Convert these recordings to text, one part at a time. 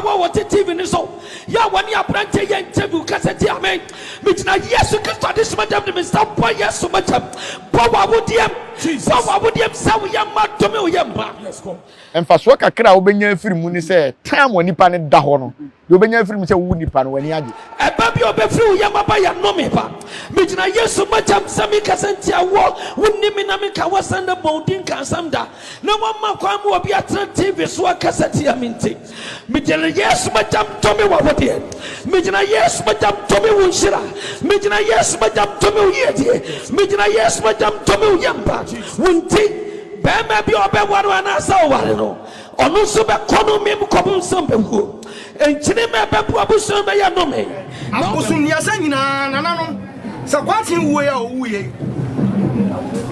Ababaawa a wɔte TV no so yɛ a wɔne aberanteɛ yɛ interview kasa tia me. Megyina Yesu Kristo adesoma dɛm de me nsa bɔ Yesu mogyam. Bɔ w'awodeɛm. Bɔ w'awodeɛm sɛ woyɛ mma dome woyɛ mma. Mfasoɔ kakra a wobɛnya afiri mu ne sɛ time a nipa no da hɔ no, deɛ wobɛnya afiri mu sɛ wo nipa no w'ani agye. Ɛba bi a ɔbɛfiri wo yam aba yɛ nnome ba. Megyina Yesu mogyam sɛ mekasa ntia woɔ. Wonni me na menka w'asɛm na bɔ wo din nka asɛm da. Na wɔmma kwan ma obi atena TV so akasa tia me nti, megyina Yesu mogyam tumi wɔ wo deɛ. Megyina Yesu mogyam tumi wo nhyira. Megyina Yesu mogyam tumi wo yiedie. Megyina Yesu mogyam tumi wo yampa. Wo nti, barima bi a ɔbɛware wo anaasɛ ɔware no, ɔno nso bɛkɔ no mem kɔbɔ nsam bɛwuo. Nkyene ma ɛbɛbu abusua no bɛyɛ nnome. Abosonnuasa nyinaa nananom, sɛ Kwarteng wuo yi a ɔwuiɛ yi,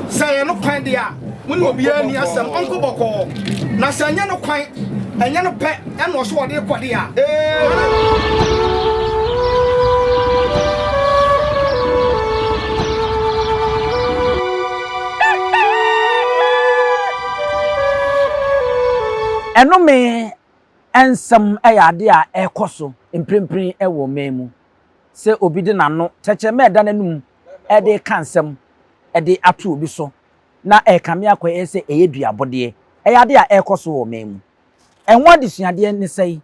sɛ ɛyɛ no kwan deɛ a, mo ne obiara nni asɛm, ɔnkɔ bɔkɔɔ. Na sɛ ɛnyɛ no kwan, ɛnyɛ no pɛ ɛna ɔso ɔde rekɔ deɛ a, nananom. Ɛnome nsɛm yɛ ade a ɛrekɔ so mprempren wɔ ɔman mu sɛ obi de n'ano, tɛkyerɛma a ɛda n'anom de reka nsɛm de ato obi so na ɛrekame akɔyɛ sɛ ɛyɛ duabɔdeɛ. Ɛyɛ ade a ɛrekɔ so wɔ ɔman mu. Ɛho adesuadeɛ ne sɛn?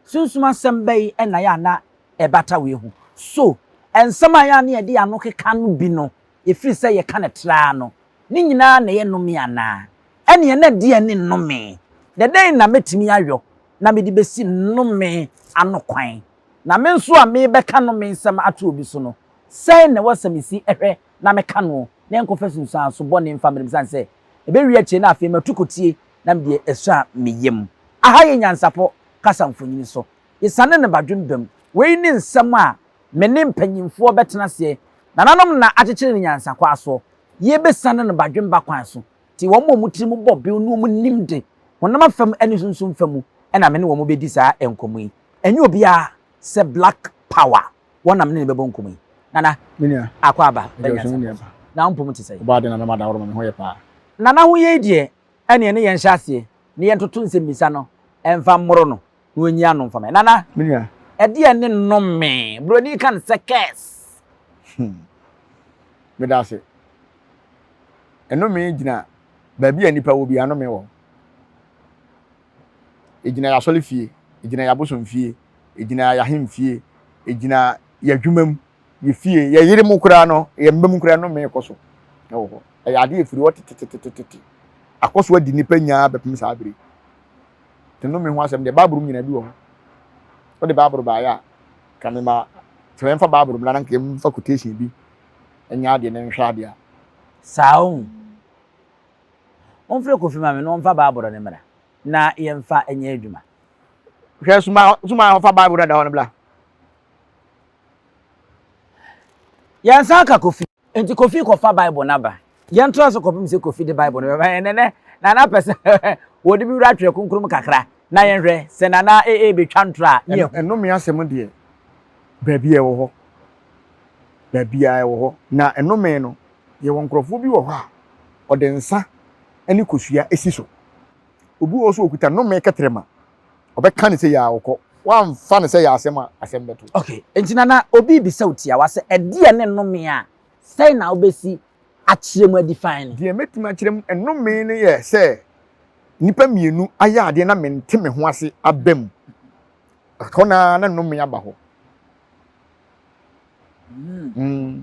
Sunsum asɛm bɛn na ɛyɛ a na ɛbata wei ho? So nsɛm a ɛyɛ a na yɛde yɛn ano keka no bi no, ɛfiri sɛ yɛka no traa no, ne nyinaa na ɛyɛ nnome anaa? Ɛnneɛ na deɛn ne nnome? Na dɛn na mɛtumi ayɔ na mede bɛsi nnome ano kwan? Na me nso a merebɛka nnome nsɛm ato obi so no, sɛn na ɛwɔ sɛ mesi hwɛ na meka noɔ, na ɛnkɔfa nsunsuanso bɔne mfa mmerɛ me, ɛsiane sɛ ɛbɛwie akyire na afei matu kotie na mede asua me yam. Aha yɛ nyansapɔ kasa mfonini so. Yɛsiane no badwemba mu. Wei ne nsɛm a me ne mpanyimfoɔ bɛtena aseɛ, nananom na akyekyere no nyansakwaa soɔ. Yɛbɛsiane no badwemba kwan so. Nti wɔn a wɔn tirim bɔ bew ne wɔn nim de, honam afam ne sunsum fa mu na me ne wɔn bɛdi saa nkɔmmɔ yi. Ɛnyɛ obiara sɛ Black Power, wɔn na me ne no bɛbɔ nkɔmmɔ yi. Nana, Me nua. akɔ aba, Ɛdeɛ bɛnya ɔsɛ me nua asɛm. ba. Na wo mpom te sɛn? Ɔbaa de Nana Madaworo ma me ho yɛ paa. Nana ho yei deɛ, ɛneɛ ne yɛnhyɛ aseɛ ne yɛntoto nsɛmmisa no mfa mmoro no na ɔnyi ano mfa ma yɛn. Nana, Me nua. ɛdeɛn ne nnome? Buroni ka no sɛ curse. Hmm. Meda ase. Nnome gyina baabi a nnipa wɔ biara, nnome wɔ hɔ. Ɛgyina yɛn asɔrefie, ɛgyina yɛn abosomfie, ɛgyina yɛn ahemfie, ɛgyina yɛn adwuma mu, yɛn fie, yɛn yere mu koraa no, yɛn mma mu koraa nnome kɔ so wɔ hɔ. Ɛyɛ adeɛ ɛfiri hɔ tetetetete. Akɔ so adi nnipa nyaa bɛpem saa bere yi. Nti nnome ho asɛm deɛ, Bible mu nyinaa bi wɔ hɔ. Wode Bible baeɛ a, ka mema sɛ yɛmfa Bible mmra na nka yɛmfa quotation bi nyɛ adeɛ na nhwɛ adeɛ a. Saa o. Momfrɛ Kofi ma me na ɔmfa Bible no mmra na yɛmfa nyɛ adwuma. Hwɛ soma soma a ɔfa Bible no da hɔ no bla. Yɛnsan ka Kofi. Enti Kofi kɔfa Bible no aba. Yɛntoa so kɔpem sɛ Kofi de Bible no bɛba. Ɛnɛ nɛ Nana pɛ sɛ wɔde bi wura Twerɛ Kronkron mu kakra na yɛnhwɛ sɛ Nana rebɛtwa ntorɔ a ne yɛahu. Nnome asɛm deɛ, baabi a ɛwɔ hɔ. Baabiara ɛwɔ hɔ. Na nnome no, yɛwɔ nkurɔfoɔ bi wɔ hɔ a, ɔde nsa ne kosua si so. Obi wɔ hɔ nso ɔkuta nnome kɛtrɛma. Ɔbɛka no sɛ yɛ a ɔkɔ. Woamfa no sɛ yɛ asɛm a, asɛm bɛto. Ok, enti Nana, obi rebisa wo tiawa sɛ, ɛdeɛn ne nnome a, sɛn na wobɛsi akyerɛ mu adifine no? Deɛ mɛtumi akyerɛ mu nnome no yɛ sɛ, nnipa mmienu ayɛ adeɛ na mente me ho ase aba mu. Ɛhɔ no ara na nnome aba hɔ. Mm.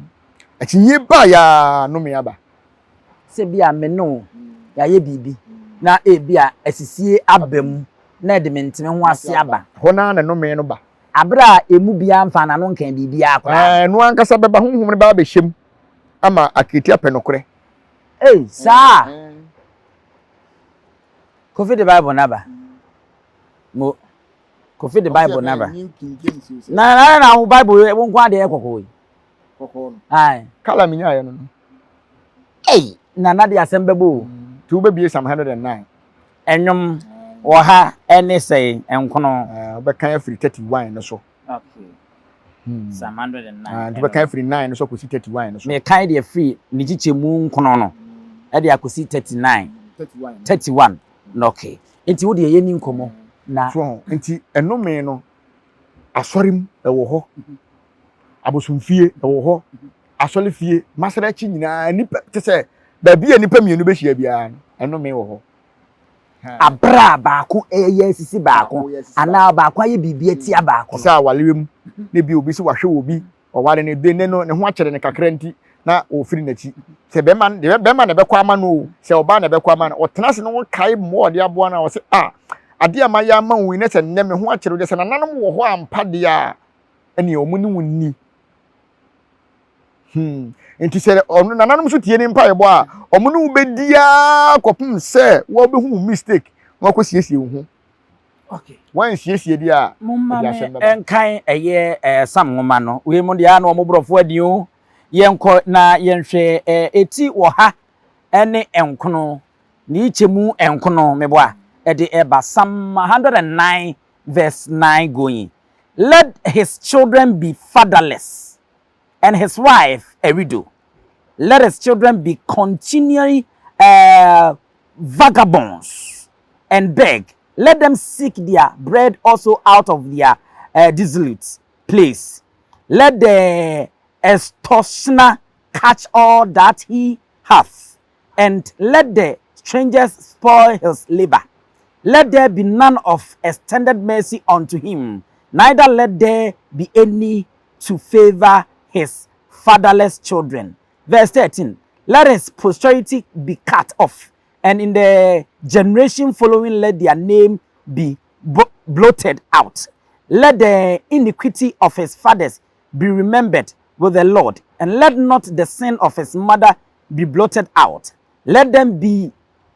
Akyinnye ba ya nnome aba. Sɛ bi a me ne wo yɛayɛ biribi na ebi a asisie aba mu na ɛde me nteme ho ase aba. Ɛhɔ no ara na nnome no ba. Abere a emu biara mfaa n'ano nkaa biribiara koraa. Ɛno ankasa bɛba, honhom no bɛba abɛhyɛ mu ama akiti apɛ nokorɛ. Ei, saa! Kofi de Bible no aba. Mo. Kofi de Bible no aba. Na na na wo Bible wo nko adeɛ yɛ kɔkɔɔ yi. Kɔkɔɔ no. Aye. Kala mi nyaayɛ no no. Ei, na na de asɛm bɛbɔ o. Ti wo bɛbie Psalm 109. Ɛnwom wɔ ha ɛne sɛe nkono. Wobɛkan afiri 31 no so. Okay. Psalm 109. Ah, nti wobɛkan afiri 9 no so akɔsi 31 no so. Mekan de afiri ne kyekyɛmu nkono no ɛde akɔsi 39. 31. 31. Okay. Nti wo deɛ yɛni nkɔmmɔ. Na. So ho nti ɛnome no asɔre mu ɛwɔ hɔ, abosomfie ɛwɔ hɔ, asɔre fie, masara akyi nyinaa nipa te sɛ baabi a nipa mmienu bɛhyia biara no ɛnome wɔ hɔ. Abere a baako ɛyɛ asisi baako anaa baako ayɛ biribi atia baako no. Te sɛ awareɛ mu na bi obi sɛ wahwɛ wɔ bi ɔware no de ne no ne ho akyerɛ no kakra nti na ɔfiri n'akyi. Sɛ bɛrima no deɛ bɛrima na ɛbɛkɔ ama no o, sɛ ɔbaa na ɛbɛkɔ ama no, ɔtena ase na ɔkae mmoa a ɔde aboa no a ɔsɛ a adeɛ a mayɛ ama wo yi na sɛ nnɛ me ho akyerɛ wo deɛ sɛ nananom wɔ hɔ ampa deɛ a ɛneɛ wɔn ne wo nni. Hmm. Nti sɛ ɔno nananom nso tie ne mpaebɔ a wɔn ne wo bɛdi ara kɔpem sɛ wɔbɛhu wo mistake na wɔakɔsiesie wo ho. Okay. Wansiesie deɛ a, Momma ɛde me asɛm bɛba. nkan ɛyɛ eh, Sam nwoma no. Wei mu deɛ a na wɔn borɔfo adi o. Yɛnkɔ na yɛnhwɛ eh, eti wɔ ha ne nkono, ne kyɛmu nkono, meboa, ɛde ɛba Psalm 109 verse 9 going. Let his children be fatherless and his wife a widow. Let his children be continually uh, vagabonds and beg. Let them seek their bread also out of their uh, desolate place. Let the extortioner catch all that he hath, and let the strangers spoil his labor. Let there be none of extended mercy unto him, neither let there be any to favor his fatherless children. Verse 13 Let his posterity be cut off, and in the generation following, let their name be blotted out. Let the iniquity of his fathers be remembered with the Lord, and let not the sin of his mother be blotted out. Let them be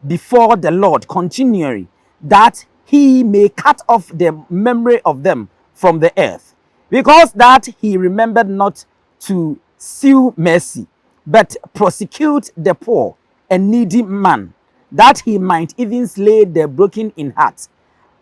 before the Lord continually, that he may cut off the memory of them from the earth. Because that he remembered not to shew mercy, but prosecute the poor and needy man, that he might even slay the broken in heart.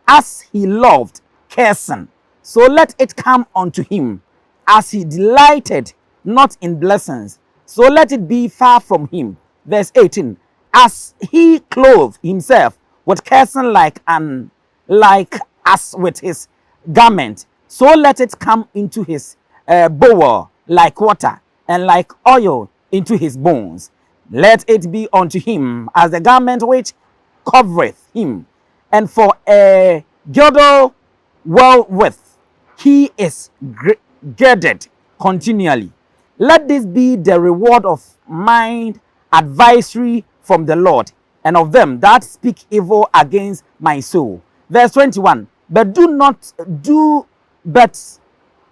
As he loved cursing, so let it come unto him. As he delighted not in blessings, so let it be far from him. Verse 18 As he clothed himself with cursing like an like as with his garment, so let it come into his uh, bowel like water, and like oil into his bones. Let it be unto him as the garment which covereth him, and for a girdle wherewith he is girded continually. Let this be the reward of mine advisory from the Lord, and of them that speak evil against my soul. Verse 21 But do not do, but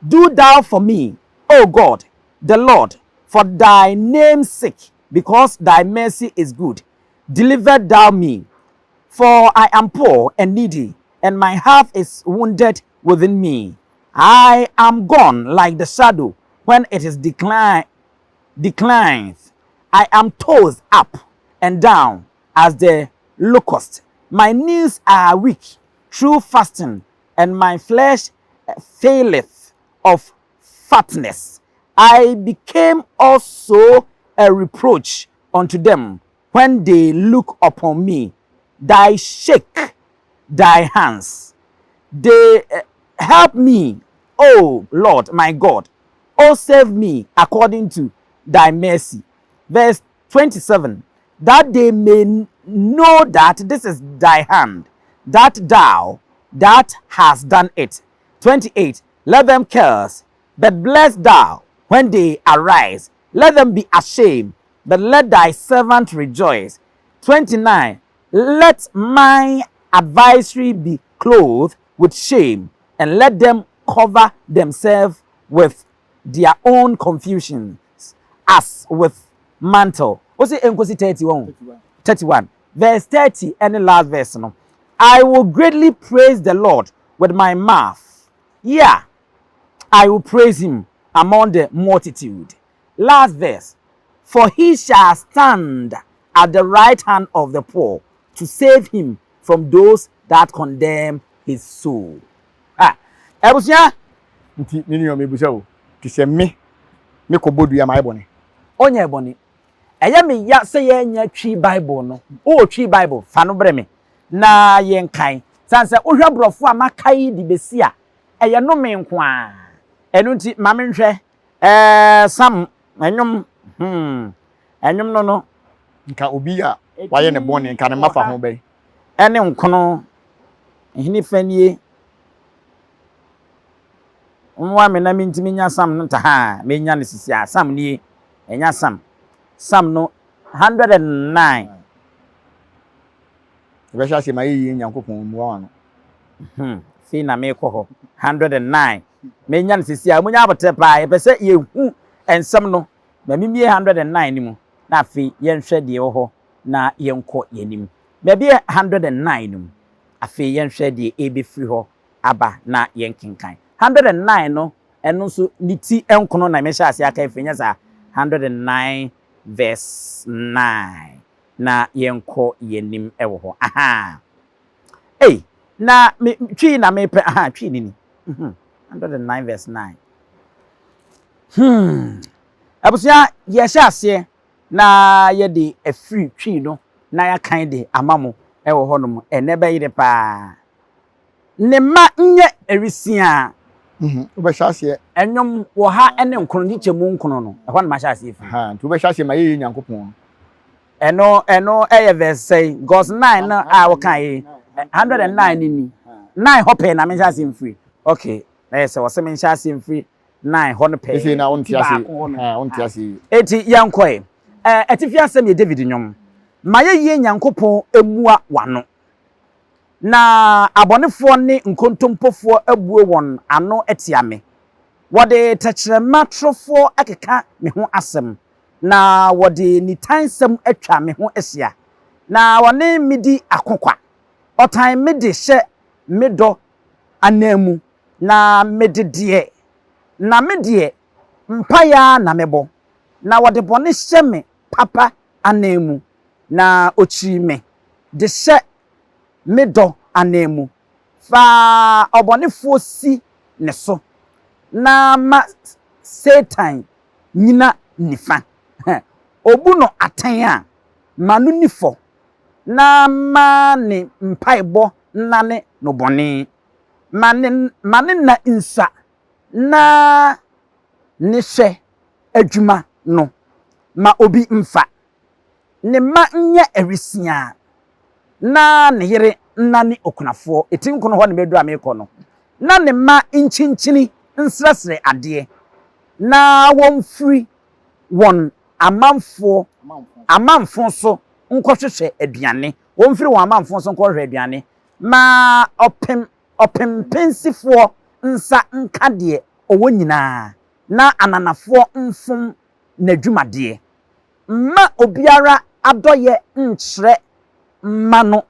do thou for me, O God, the Lord, for thy name's sake, because thy mercy is good. Deliver thou me. For I am poor and needy, and my heart is wounded within me. I am gone like the shadow when it is decline, declines. I am tossed up and down as the locust. My knees are weak through fasting, and my flesh faileth of fatness. I became also a reproach unto them when they look upon me. Thy shake thy hands. They eh, help me, O Lord my God. O save me according to thy mercy. Verse 27 That they may know that this is thy hand, that thou that hast done it. 28 Let them curse, but bless thou when they arise. Let them be ashamed, but let thy servant rejoice. 29 Let my advisory be clothed with shame, and let them cover themselves with their own confusions as with mantle. What's it? Nkosi 31. 31. Verse 30 and the last verse. No. I will greatly praise the Lord with my mouth. Yeah, I will praise him among the multitude. Last verse. For he shall stand at the right hand of the poor to save him from those that condemn his soul. Ah, abusua. Nti me nua mebisa o, te sɛ me, me kɔ bɔ dua mayɛ bɔne? Ɔnyɛɛ bɔne. Ɛyɛ me ya sɛ yɛannya Twi Bible no. Wowɔ Twi Bible? Fa no brɛ me na yɛnkan. Sane sɛ wohwɛ borɔfo a maka yi de bɛsi a, ɛyɛ nnome nko ara. Ɛno nti, ma menhwɛ. Ɛɛ, Sam, nnwom, hmm, nnwom no no. Nka obi a wayɛ ne bɔne, nka ne mma fa ho bɛn? Ɛne nkono, hene fa nie. Mmoa me na mentumi nya Sam no ntahaa, menya no sisi a, Sam nie, ɛnya Sam. Sam no, 109. Yɛbɛhyɛ aseɛ ma yɛyie Nyankopɔn mmua w'ano. Hmm, fei na meekɔ hɔ. 109. Menya no sisi a, munya aboterɛ paa. Yɛpɛ sɛ yɛhu nsɛm no. Ma memmie 109 no mu, na afei yɛnhwɛ deɛ ɛwɔ hɔ na yɛnkɔ yɛn anim. Mabie 109 no mu. Afei yɛnhwɛ deɛ ɛrebɛfiri hɔ aba na yɛnkenkan. 109 no, ɛno nso ne ti nkono na mehyɛ aseɛ aka afiri, nyɛ saa? 109 verse 9. Na yɛnkɔ yɛn anim wɔ hɔ. Ahaa. Ei, na me, twi na mepɛ, ahaa, twi ne ni. Mhm. 109 verse 9. Hmm. Abusua, yɛhyɛ aseɛ na yɛde afiri twi no na yɛakan de ama mo wɔ hɔnom. Ɛnɛ bɛyere paa. Ne mma nyɛ awisiaa. Wobɛhyɛ aseɛ. Nnwom wɔ ha ne nkono, nkyekyɛmu nkono no, ɛhɔ na mahyɛ aseɛ firi. Nti wobɛhyɛ aseɛ ma yɛyɛ Nyankopɔn no. Ɛno, ɛno ɛyɛ verse sɛn? Because 9 no a woka yi, 109 no ni. 9 hɔ pɛɛ na menhyɛ aseɛ mfiri. Okay, na yɛ sɛ wɔsɛ menhyɛ aseɛ mfiri 9 hɔ no pɛɛ. Ɛsei na wonte ase, wonte ase yi. Eti yɛnkɔe. Atifi asɛm yɛ David nnwom. Ma yɛyie Nyankopɔn mmua w'ano. Na abɔnefoɔ ne nkontompofoɔ abue wɔn ano atia me, wɔde tɛkyerɛma torofoɔ keka me ho asɛm, na wɔde nitansɛm atwa me ho ahyia, na wɔne me di ako kwa. Ɔtan me de hyɛ me dɔ ananmu, na mede deɛ, na me deɛ, mpaeɛ ara na mebɔ, na wɔde bɔne hyɛ me papa ananmu, na ɔkyiri me de hyɛ me dɔ ananmu. Fa ɔbɔnefoɔ si ne so, na ma Satan nnyina nifa. Ɔbu no atɛn a, ma no nni fɔ, na ma ne mpaebɔ nnane no bɔne. Ma ne ma ne nna nsua, na ne hwɛ adwuma no, ma obi mfa. Ne mma nyɛ awisiaa, na ne yere nnane okunafoɔ. Eti nkono hɔ na mɛduru a merekɔ no. Na ne mma nkyinkyini nsrɛsrɛ adeɛ, na wɔmfiri wɔn amanfoɔ amamfõ so nkɔhwehwɛ aduane. Wɔmfiri wɔn amamfõ so nkɔhwehwɛ aduane. Ma ɔpem ɔpempensifoɔ nsa nka deɛ ɔwɔ nyinaa, na ananafoɔ mfom n'adwumadeɛ. Mma obiara adɔeɛ nkyerɛ mma no,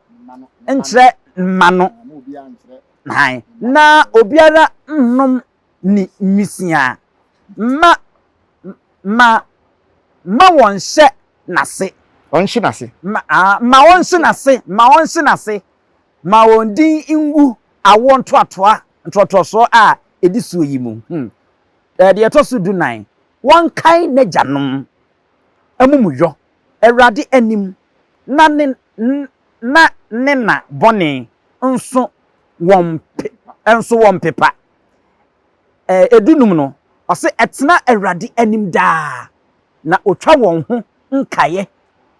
nkyerɛ mma no, na obiara nnom ne nwisiaa. Mma, ma, ma wɔnhyɛ n'ase. Ɔnhye n'ase. Ma, ah, ma ɔnhye n'ase, ma ɔnhye n'ase. Ma wɔn din ngu awoɔ ntoatoa, ntoatoasoɔ a ɛdi soɔ yi mu. Hmm. Deɛ ɛtɔ so dunan, wɔnkae n'agyanom amumuyɔ Awurade anim, na ne na ne na bɔne nso wɔn nso wɔmpepa. Edunum no, ɔse ɛtena Awurade anim daa, na otwa wɔn ho nkaeɛ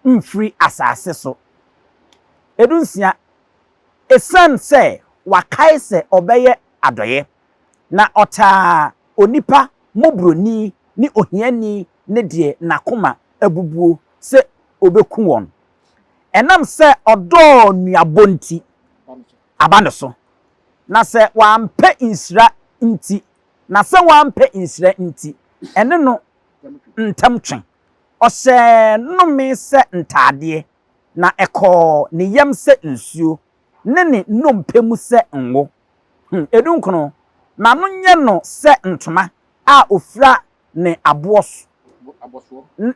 mfiri asase so. Edunsia, esiane sɛ wakae sɛ ɔbɛyɛ adɔeɛ, na ɔtaa onipa mmɔborɔni ne ohiani ne deɛ n'akoma abubuo sɛ ɔbɛku wɔn. Ɛnam sɛ ɔdɔɔ nnuabɔ nti, aba ne so. Na sɛ wampɛ nhyira nti, na sɛ wampɛ nhyira nti, ɛne no ntam twe. Ɔhyɛɛ nnome sɛ ntaadeɛ, na ɛkɔɔ ne yam sɛ nsuo, ne ne nnompe mu sɛ ngo. Hmm, edunkron, ma no nyɛ no sɛ ntoma a ofira ne aboɔ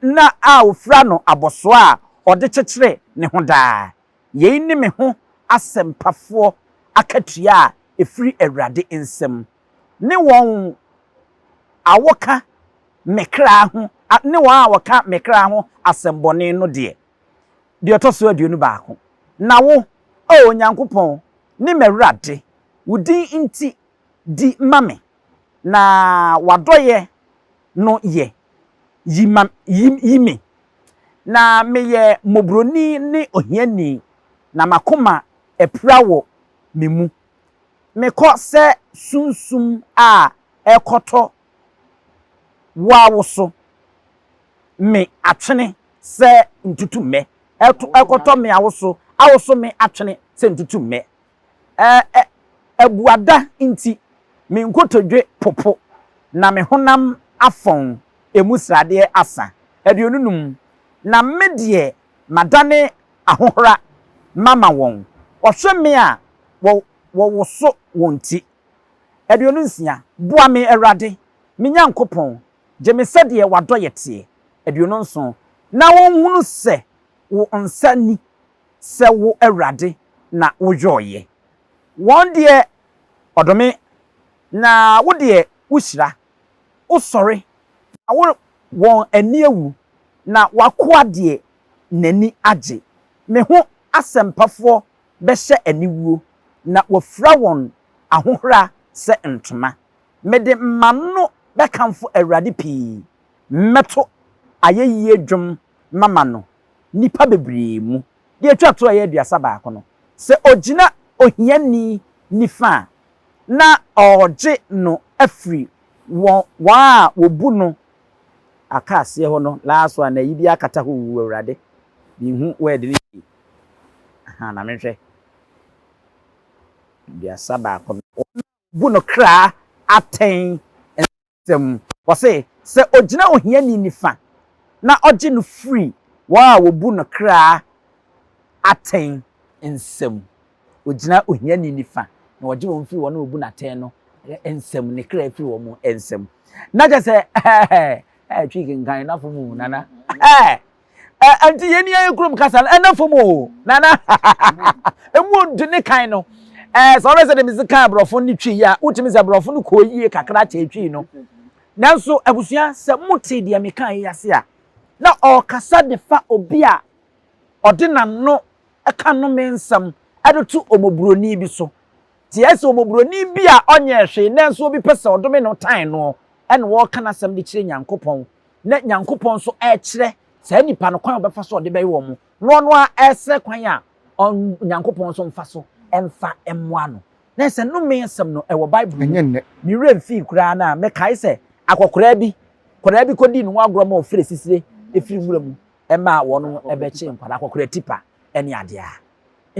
na a ofira no abɔsoɔ a ɔde kyekyere ne ho daa. Yei ne me ho asɛmpafoɔ akatua a ɛfiri Awurade nsam, ne wɔn a wɔka me kra ho ne wɔn a wɔka me kra ho asɛmmɔne no deɛ. Deɛ ɔtɔ so 21, Na wo, O Onyankopɔn, ne m'Awurade, wo din nti di ma me, na w'adɔeɛ no yɛ, yi ma, yi, yi me. Na meyɛ mmɔborɔni ne ohiani, na m'akoma apira wɔ me mu. Mekɔ sɛ sunsum a ɛrekɔtɔ woawoso me atwene sɛ ntutummɛ, ɛto, ɛrekɔtɔ me awoso, awoso me atwene sɛ ntutummɛ. Ɛ, ɛ, abuada nti, me nkotodwe popo, na me honam afɔn, emu sradeɛ asa. 25, Na me deɛ, madane ahohora mama wɔn, wɔhwɛ me a, wɔ, wɔwoso wɔn ti. 26, Boa me, Awurade, me Nyankopɔn, gye me sɛdeɛ w'adɔeɛ teɛ. 27, Na wɔnhunu sɛ wo nsa ni, sɛ wo, Awurade, na woyɔeɛ. Wɔn deɛ, wɔdome, na wo deɛ, wohyira. Wosɔre, na wo wɔn ani awu, na w'akoa deɛ, n'ani agye. Me ho asɛmpafoɔ bɛhyɛ aniwuo, na wɔafira wɔn ahohora sɛ ntoma. Mede m'ano bɛkamfo Awurade pii, mɛto ayɛyie dwom mama no nnipa bebree mu. Deɛ ɛtwa toɔ a ɛyɛ 31 no, sɛ ɔgyina ohiani nifa a, na ɔregye no afiri wɔn a wɔbu no aka aseɛ hɔ no last one na ayi bi akata hɔ wu awurade menhu word no yie aha na menhwɛ 31 no wɔn bu no kra atɛn nsɛm wɔse sɛ ogyina ohiani nifa na ɔgye no firi wɔn a wɔbu no kra atɛn nsam. Ogyina ohiani nifa na ɔgye wɔn firi wɔn a wɔbu no atɛn no nsam, ne kra firi wɔn nsam. Na kyɛ sɛ ɛɛ twi kenkan na fam o nana ɛɛ ɛnti yɛn ni yɛn kurom kasa no ɛna fam o nana emu odu ne kan no ɛɛ sɛ ɔbɛ sɛ de mesi kan aborɔfo ne twi yi a wotumi sɛ aborɔfo no kɔɔ yie kakra kyɛ twi no nanso abusua sɛ mo te deɛ meka yi ase a na ɔrekasa de fa obi a ɔde n'ano ka nnome nsɛm de to omoburoni bi so. Te ayɛ sɛ omoburoni bi a ɔnyɛɛ hwee nanso obi pɛ sɛ ɔdome no tan noɔ ɛna ɔreka n'asɛm de kyerɛ Nyankopɔn na Nyankopɔn nso rekyerɛ saa nipa no kwan a ɔbɛfa so ɔde bɛyɛ wɔn na ɔno ara ɛresrɛ kwan a Nyankopɔn nso mfa so mfa mmoa no. Na sɛ nnome asɛm no ɛwɔ Bible mu. Ɛnyɛ nnɛ. Me werɛ mfii koraa na mekae sɛ akɔkoraa bi, kɔdaa bi kɔdii ne ho agorɔ ma ɔfiri asisire firi nwura mu maa wɔn bɛkyee nkwadaa akɔkora tipa ne adeɛ a.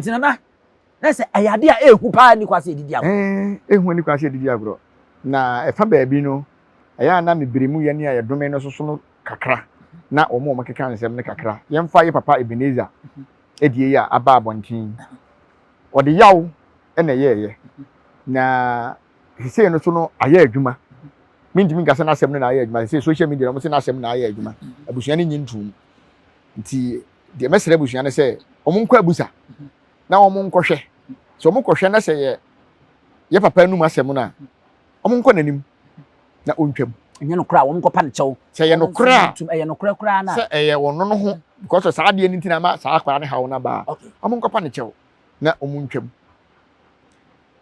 Nti nana, na sɛ ɛyɛ adeɛ a ɛhu paa nni kwa sɛ yɛdidi agorɔ. Ɛɛ, ɛhu nni kwa sɛ yɛdidi agorɔ. Na ɛfa baabi no, ɛyɛ a na me bere mu yɛne a yɛdome no soso no kakra, na wɔn a wɔkeka nsɛm no kakra. Yɛmfa yɛ papa Ebenezer adie yi a aba abɔnten yi. Ɔde yaw na ɛyɛeɛ, na sesei no so no ayɛ adwuma. Mentumi nka sɛ n'asɛm no na ayɛ adwuma. Sesei social media no wɔn sɛ n'asɛm na ayɛ adwuma. Abusua no nyi ntom. Nti deɛ mɛsrɛ abusua no sɛ wɔn nkɔ abusa na wɔn nkɔhwɛ. Sɛ wɔn kɔhwɛ na sɛ yɛ yɛ papa anum asɛm no a, wɔn nkɔ n'anim na ɔntwam. Ɛnyɛ nokorɛ a wɔn nkɔpa no kyɛw. Sɛ ɛyɛ nokorɛ a, ɛyɛ nokorɛ koraa na. Sɛ ɛyɛ wɔn no ho because saa adeɛ no nti na ama saa akwadaa no haw no aba a, wɔn nkɔpa no kyɛw na wɔn ntwam.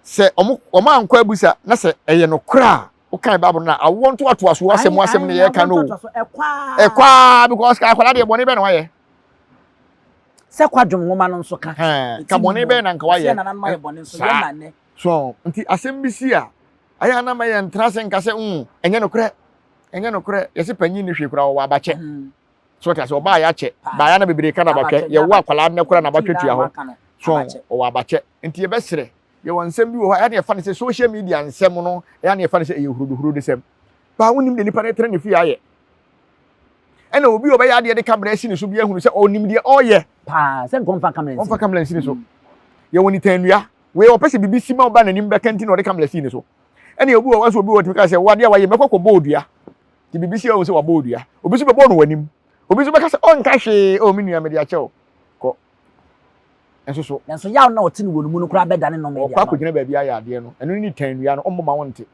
Sɛ wɔn wɔn ankɔ abusa na sɛ ɛyɛ nokorɛ a, wokan Bible no na awoɔ ntoatoasoɔ asɛm asɛm no yɛka no o. Ɛkɔ ara because akwadaa deɛ bɔne bɛn na wayɛ. Sɛ kwadwom nwoma no nso ka. Ka bɔne bɛn na nka wayɛ. Saa. So nti asɛm bi si a, ayɛ a na ma yɛntena ase nka sɛ mm ɛnyɛ nokorɛ ɛnyɛ nokorɛ yɛse panyin ne hwee koraa ɔwɔ abakyɛ. Mm. So ɔte ase ɔbaa yɛ akyɛ baayɛ na bebree ka n'abatwɛ yɛwɔ akwadaa nnɛ koraa n'abatwɛ tua hɔ. So ɔwɔ abakyɛ nti yɛbɛsrɛ yɛwɔ nsɛm bi wɔ hɔ a ɛyɛ na yɛfa no sɛ social media nsɛm no ɛyɛ na yɛfa no sɛ ɛyɛ huroduhurodusɛm. Baa wonim deɛ nipa no tena ne fie ayɛ. Ɛna obi a ɔbɛyɛ adeɛ de kamera asi ne so bi ahunu sɛ ɔnim deɛ ɔreyɛ. Paa sɛ nka ɔmfa kamera nsi. Ɔmfa kamera nsi ne so. Yɛwɔ nitanua. Wei ɔpɛ sɛ biribi si ma ɔba n'anim bɛka nti na ɔde kamera sii ne so. Ɛna obi wɔ hɔ nso obi wɔ tumi ka sɛ wo adeɛ a wayɛ mɛkɔ kɔbɔ odua. Nti biribi si a ɔhu sɛ wabɔ odua. Obi nso bɛbɔ no w'anim. Obi nso bɛka sɛ ɔnka hwee o me nua mede akyɛ wo. Kɔ. Nso so. Nanso yaw no a ɔte no wɔ ne mu no koraa bɛdane nnome de ama wo. Ɔkɔ akɔgyina baabi ayɛ adeɛ no, ɛno ne nitanua no, ɔmmɔ ma wonte.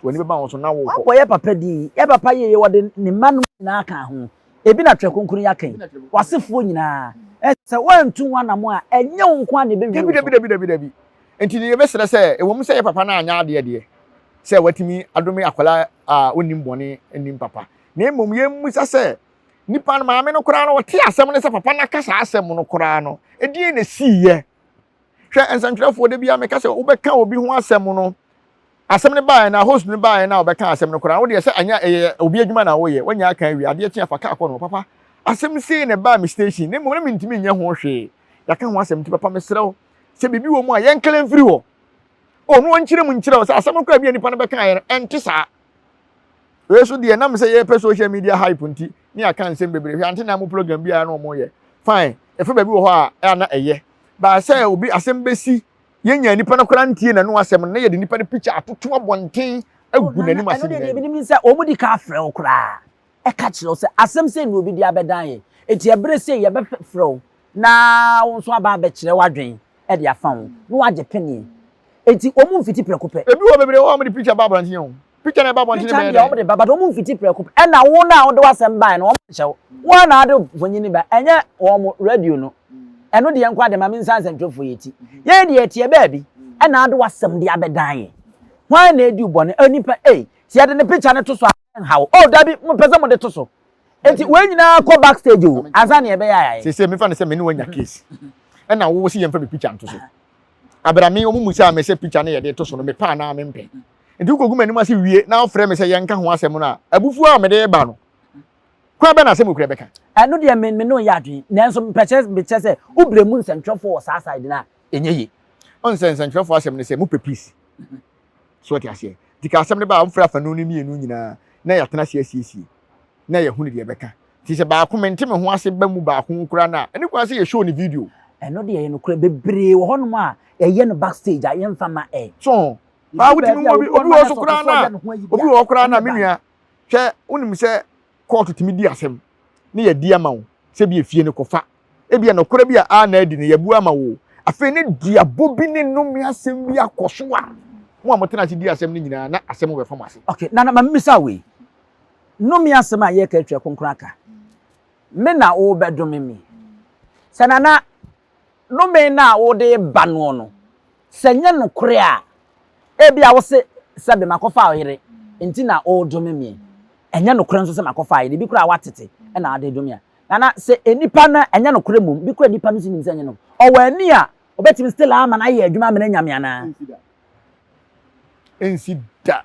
W'ani bɛba wo so na wokɔ. Woabɔ yɛ papa din. Yɛ papa yeye, wɔde ne mma nom nyinaa kaa ho. Ebi na Twerɛ Kronkron yi aka yi, W'asefoɔ nyinaa. Sɛ woantu ho anammɔn a, ɛnyɛ wo nko ara na ɛbɛwie wo so. Dabi, dabi, dabi, dabi. Nti no yɛbɛsrɛ sɛ, ɛwɔ mu sɛ yɛ papa no anyɛ adeɛ deɛ, sɛ watumi adome akwadaa a ɔnnim bɔne nnim papa, na mmom yɛmmisa sɛ, nipa no, maame no koraa no, ɔte asɛm no sɛ papa no aka saa asɛm no koraa no, ɛdeɛn na ɛsiiɛ? Hwɛ, nsɛntwerɛfoɔ, da biara meka sɛ wobɛka obi ho asɛm no, asɛm no baeɛ na host no baeɛ na ɔbɛka asɛm no koraa, wo deɛ sɛ anyɛ ɛyɛ obi adwuma na woyɛ, woanya aka awie, adeɛ kye afa kaa kɔ no, papa, asɛm sei na ɛbaa me station, na mmom na mentumi nyɛ ho hwee, yɛaka ho asɛm nti papa mesrɛ wo, sɛ biribi wɔ mu a yɛnkele mfiri hɔ. O, no ɔnkyerɛ mu nkyerɛ wo sɛ asɛm no koraa bi a nipa no bɛkaeɛ no, ɛnte saa. Wei so deɛ nam sɛ yɛpɛ social media hype nti ne yɛaka nsɛm bebree. Hwɛ ante na mo program biara na wɔyɛ. Fine, ɛfɛ baabi wɔ hɔ a ɛa na ɛyɛ. Baa sɛ obi asɛm bɛsi yɛnya nipa no koraa ntie n'ano asɛm no na yɛde nipa no picture atoto abɔnten agu oh, n'anim ase nyinaa. Ɛno deɛ ebinom ni sɛ wɔn di ka afrɛ wo koraa ɛka kyerɛ wo sɛ asɛm sei na obi de abɛdan yɛn eti ɛbere sei yɛbɛfrɛ wo na wo nso aba abɛkyerɛ w'adwen de afa ho na wagye peneɛ eti wɔn mfiti prɛko pɛ. Ebi wɔ bebree wɔ hɔ a wɔde picture ba abɔnten o. Picture na ɛba abɔnten bɛyɛ dɛn? Picture deɛ wɔde ba but wɔn mfiti prɛko pɛ ɛna wo na wode w'asɛm baeɛ no wɔn nhyɛ wo. Wo ara na wode mfonyin ba ɛnyɛ wɔn radio no. Ɛno deɛ nko ade ma me nsa nsɛntwerɛfoɔ yɛ ti. Yɛn deɛ yɛteɛ baabi ɛna ade w'asɛm de abɛdan yɛn. Hwan na edi wo bɔne? Oh nipa ei sɛ yɛde ne picture no to so a ɛnha wo. Oh dabi mopɛ sɛ mode to so. Enti wei nyinaa kɔ back stage o ansa na yɛbɛyɛ ayɛ. Seesei mefa no sɛ me ne wo anya case ɛna wo se yɛmfa me picture nto so. Abira me wɔn mmusaa me sɛ picture no yɛde to so no mepɛ anaa mempɛ. Nti wokɔgu m'anim ase wie na wofrɛ me sɛ yɛnka ho asɛm no a, abufuo a mede reba no, kwan bɛn na asɛm okura bɛka? Ɛno deɛ me me ne wo yɛ adwene nanso mepɛ kyerɛ mekyerɛ sɛ wobrɛ mu nsɛntwerɛfoɔ wɔ saa side no a ɛnyɛ yie. Ɔn sɛ nsɛntwerɛfoɔ asɛm ne sɛ mopɛ peace. So ɔte aseɛ? Nti ka asɛm no ba a wofrɛ afanu no mmienu nyinaa na yɛatena ase asiesie na yɛahunu deɛ ɛbɛka. Nti sɛ baako mente me ho ase ba mu baako koraa no a, ɛne kwan sɛ yɛ show ne video. Ɛno deɛ ɛyɛ nokorɛ bebree wɔ hɔnom a yɛyɛ no back stage a yɛmfa mma ɛ. So paa wotumi hu obi obi wɔ so koraa na obi wɔ koraa na me nua hwɛ wonim sɛ kɔɔto tumi di asɛm ne yɛdi ama wo sɛ bi efie no kɔfa ebi a nɔkorɛ bi a a na adi no yɛbu ama wo afei ne duabɔ bi ne nnome asɛm bi akɔ so a mo a motena ase di asɛm no nyinaa na asɛm bɛfa mo ase. Okay, nana ma mmisa wei. Nnome asɛm a yɛka atwa kronkron aka. Me na wobɛdome me. Sɛ nana Nnome no a wode reba noɔ no, sɛ ɛnyɛ nokorɛ a, ebia wose, Sɛbe makɔfa ɔyere nti na woredome meɛ. Ɛnyɛ nokorɛ nso sɛ makɔfa ayere, ebi koraa a woatete na wode redome a. Nana, sɛ nnipa no, ɛnyɛ nokorɛ mmom, bi koraa nnipa no nso nim sɛ ɛnyɛ nokorɛ. Ɔwɔ ani a, ɔbɛtumi still ama no ayɛ adwuma amena anya me anaa? Ɛnsi da.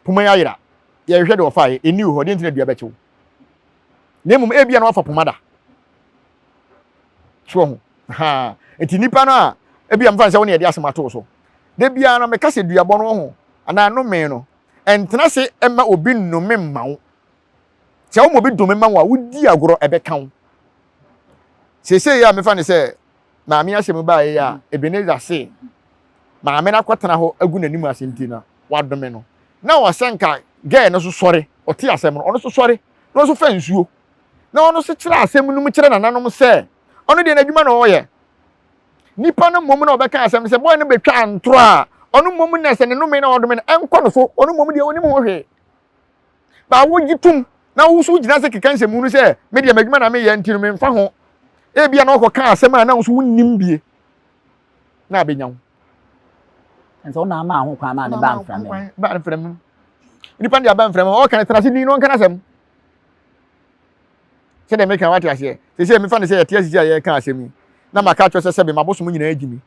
Poma yi ayera. Yɛhwehwɛ deɛ ɔfaeɛ, ɛnni hɔ, deɛ nti na dua bɛkye wo? Na mmom ebia na wafa poma da. So ho. Ha. Nti nipa no a ebia mfa sɛ wo ne yɛde asɛm ato so. Da biara no meka sɛ duabɔ no ho anaa nnome no ɛntena se ɛma obi nnome mma wo. Sɛ woma obi dome ma wo a wodi agorɔ ɛbɛka wo. Seesei a mefa ne sɛ maame asɛm baeɛ yi a Ebenezer se maame no akɔtena hɔ agu n'anim ase nti no wadome no. Na ɔsɛ nka gɛɛ no so sɔre ɔte asɛm no ɔno so sɔre na ɔso fa nsuo na ɔno nso kyerɛ asɛm no mu kyerɛ nananom sɛ ɔno deɛ n'adwuma na ɔreyɛ. Nipa no mmom na ɔbɛka asɛm no sɛ bɔyɛ no bɛtwa ntorɔ a, ɔno mmom na sɛ ne nnome na ɔdome no ɛnkɔ no so, ɔno mmom deɛ ɔnim ho hwee. Ba wogye tom na wo nso wogyina sɛ keka nsɛmmu no sɛ me deɛ m'adwuma na meyɛ nti no memfa ho. Ebia na ɔkɔka asɛm a na wo nso wonnim bie na abɛnya wo. Nso wo na ama ho kwan ma ne ba mframa mu. Ba mframa mu. Nipa de aba mframa mu, ɔka ne tena ase din na ɔnka n'asɛm. Sɛdeɛ meka wate aseɛ. Sɛ mefa no sɛ yɛte asisi a yɛreka asɛm yi na maka akyerɛ sɛ sɛbe mabosom nyinaa agyi mi.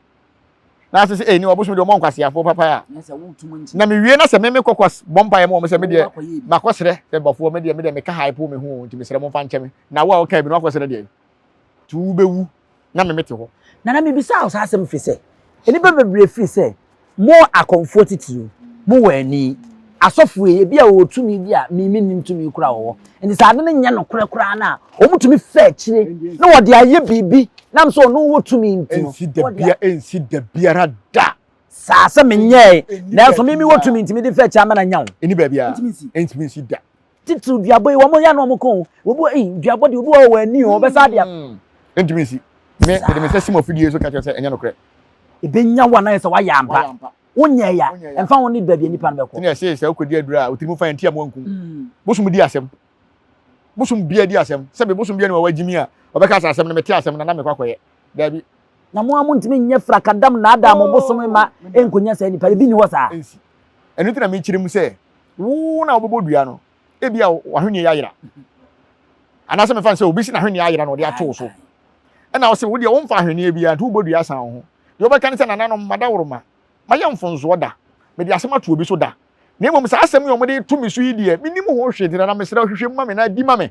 Na ase sɛ ɛni ɔbosom deɛ ɔmɔ nkwaseafoɔ papa a. Na mewie na sɛ me mekɔ kɔ bɔ mpaeɛ ma wɔn sɛ me deɛ makɔsrɛ sɛ bɔfoɔ me deɛ me deɛ meka hype me ho nti mesrɛ mo mfa nkyɛ me. Na wo a wokaa bi no wakɔsrɛ deɛ nti wobɛwu na me mete hɔ. Nana mebisaa wo saa asɛm firi sɛ nnipa bebree firi sɛ mo akɔmfoɔ titiriw mo wɔ ani. Asɔfoɔ yi ebi a wɔwɔ tumi bi a me mennim tumi koraa wɔwɔ. Nti sɛ ade no nyɛ nokorɛ koraa no a wɔn tumi fa akyire na wɔde ayɛ biribi nam sɛ ɔno wɔ tumi nti no. Ɛnsi da bia ɛnsi da biara da. Saa sɛ menyɛɛ nanso me mewɔ tumi nti mede fa akyire ama no anya wo. Ɛni baabiara ɛntumi nsi da. Titiriw duabɔ yi wɔn yɛ na wɔn kɔn obi wɔ eyi duabɔ deɛ obi wɔ wɔ ani o ɔbɛsa adeɛ. Hmm. Ntumi nsi me mede me nsa si mo afidie so ka kyerɛ sɛ ɛnyɛ nokorɛ. Ebenya wo anayɛ sɛ wayɛ ampa. Wonyɛ ya ɛmfa ho ne baabi a nipa no bɛkɔ. Ɛna ɛsɛ sɛ wokɔdi aduru a wotiri mu fa nti a mo ankum. Hmm. Bosom di asɛm. Bosom bia di asɛm. Sɛbi bosom bia ne wɔ wagyimi a ɔbɛka sɛ asɛm no mete asɛm na na mekɔ akɔyɛ. Daabi. Na mo a montumi nyɛ frakadam nnaadaa mo bosom mma ɛnkɔnya saa nipa no, ebi nni hɔ saa. Ɛnsi. Ɛno nti na mekyerɛ mu sɛ, wo na wobɛbɔ dua no, ebia w'ahweneɛ yi ayera. Anaasɛ mefa no sɛ obi si n'ahweneɛ ayera na ɔde ato wo so. Ɛna wo se wo deɛ womfa ahweneɛ biara nti wobɔ dua san wo ho. Deɛ wobɛka ne sɛ nananom madaworoma, mayɛ mfonsoɔ da, mede asɛm ato obi so da. Na mmom saa asɛm yi a wɔde to me so yi deɛ, mennim ho hwee nti nana mesrɛ wo hwehwɛ mu ma me na di ma me.